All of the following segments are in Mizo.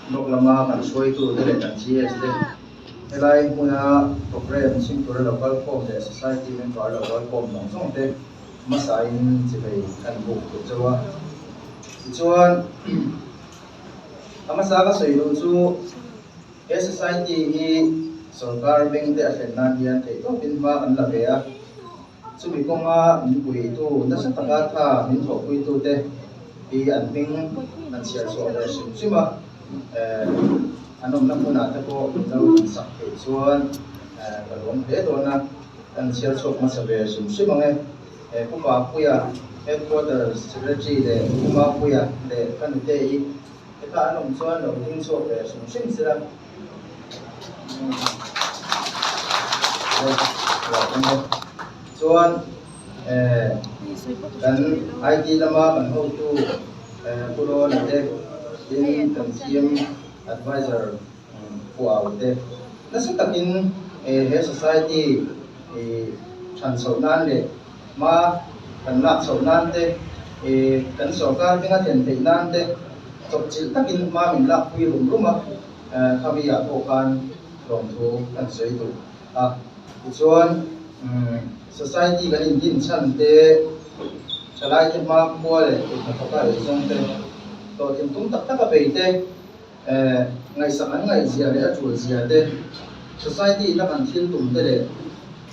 Block lama kan hruaitute leh kan GS te helai hmuna programme chhim tura lo kal khawm leh society member lo kal khawm zawng zawng te hmasain chivei kan buk tur chauh a. Tichuan a hmasa ka sawi duh chu he society hi sorkar beng te a thlen nan hian theihtawpin hma kan la ve a. Chumi kawnga min puitu nasa taka tha min thawhpuitute hi an hming an chhiar chhuah ve hrim hrim a, an awmna hmunah te pawh min lo sak theih chuan ka lawm hle dawn a, kan chhiar chhuak hmasa ve hrim hrim ang e. Pu Mapuia, Headquarters Secretary leh Pu Mapuia leh ka nute-i te kha an awm chuan lo ding chhuak ve hrim hrim sela. Chuan kan IT lama kan hotu Pu Rawna te tin kan CM adviser Pu Au te nasa takin he society than chhoh nan leh hma kan lak chhoh nan te kan sorkar hminga thlen theih nan te chawpchilh takin hma min lakpui rum rum a. Khami ah pawh khan lawmthu kan sawi duh a, tichuan society kan indin chhan te, thalai te hma khua leh kut hnathawka ei zawng te, hlawhtling tum tak tak a bei te, ngaihsak an ngaihzia leh a tul zia te, society ina kan thil tum te leh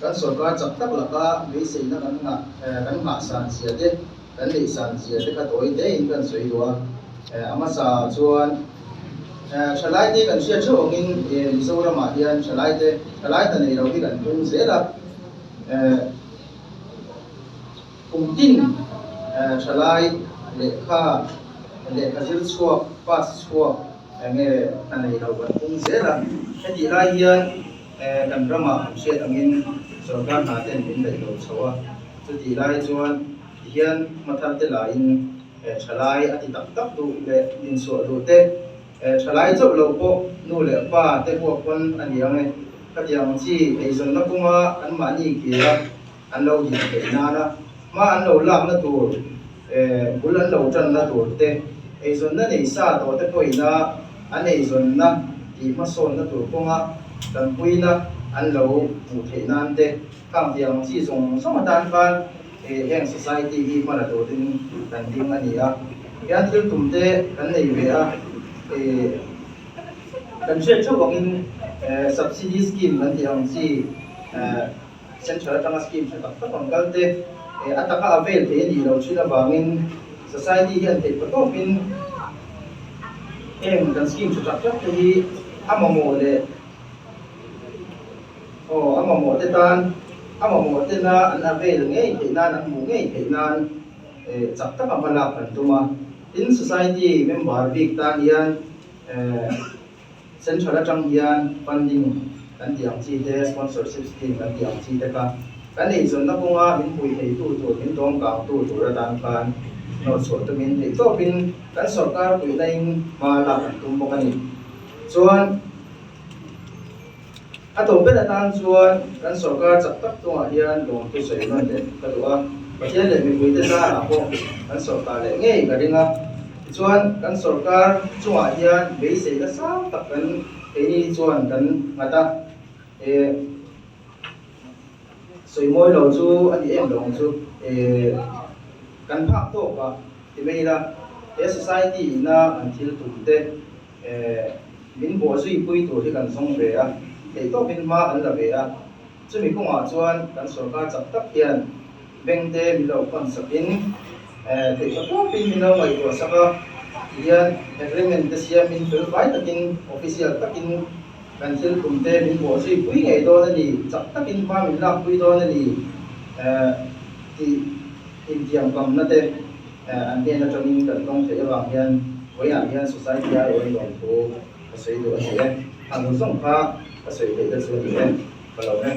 kan sorkar chak tak laka beiseina kan ngah kan nghahsan zia te, kan neihsan zia te kha tawi tein kan sawi duh a, a hmasa chuan. Thalaite kan hriat theuh angin Mizoramah hian thalaite thalai ta nei lo hi kan pung zel a, kum tin thalai lehkha lehkha zir chhuak pass chhuak enge hna nei lo kan pung zel a, hetih lai hian kan ramah kan hriat angin sorkar hna ten min daih lo chho a, chutih lai chuan tihian hmathar te laiin Thalai a ti tak tak duh leh insuah duh te, thalai chauh lo pawh nu leh pa te huak pawn a ni ang e. Khatiang chi eizawnna kawnga anmahni kira an lo din theih nana hma an lo lakna tur, bul an lo tanna tur te, eizawnna nei sa tawh te pawhina an eizawnna tih hmasawnna tur kawnga tanpuina an lo hmuh theih nan te, Khang tiang chi zawng zawng atan khan heng society hi hma la turin kan ding a ni a. Hian thil tum te kan nei ve a, kan hriat theuh angin subsidy scheme kan tih ang chi central atanga scheme tha tak tak rawn kal te a taka avail thei a nih loh thin avangin society hian theih pa tawpin heng kan scheme tha tak tak te hi a mamawh leh Aw, a mamawh te tan, a mamawh tena an avail ngei theih nan, an hmuh ngei theih nan chak taka hma lak kan tum a. Tin, society member bik tan hian central atang hian funding kan tih ang chi te, sponsorship scheme kan tih ang chi te kha kan eizawnna kawnga min pui theitu tur, min dawngkangtu tur atan khan hnawhchhuah tumin theihtawpin kan sorkar puihna in hma lak kan tum bawk a ni. Chuan. A tawp ber atan chuan kan sorkar chak tak chungah hian lawmthu sawi nawn leh ka duh a, Pathian leh mipuite zarah pawh kan sorkar leh ngei ka ring a. Tichuan kan sorkar chungah hian beiseina sang tak kan keini chuan kan nghat a, eh sawi mawi lo chu a ni em lo ang chu, eh kan phak tawkah ti mai ila he society ina kan thil tum te, Min bawh zui pui tur hi kan zawng ve a, theihtawpin hma kan la ve a. Chumi kawngah chuan kan sorkar chak tak hian bank te min lo khawn sakin theihtawpin min lo ngaihtuah sak a, tihian agreement te siamin fel fai takin official takin kan thil tum te min bawh zui pui ngei dawn a ni, chak takin hma min lak pui dawn a ni tih intiamkamna te. An hnen atangin kan tawng theih avang hian vawiinah hian society a rawn lawm thu ka sawi duh a ni e. Hang zawng kha ka sawi theih te chu a ni e. Ka lo e.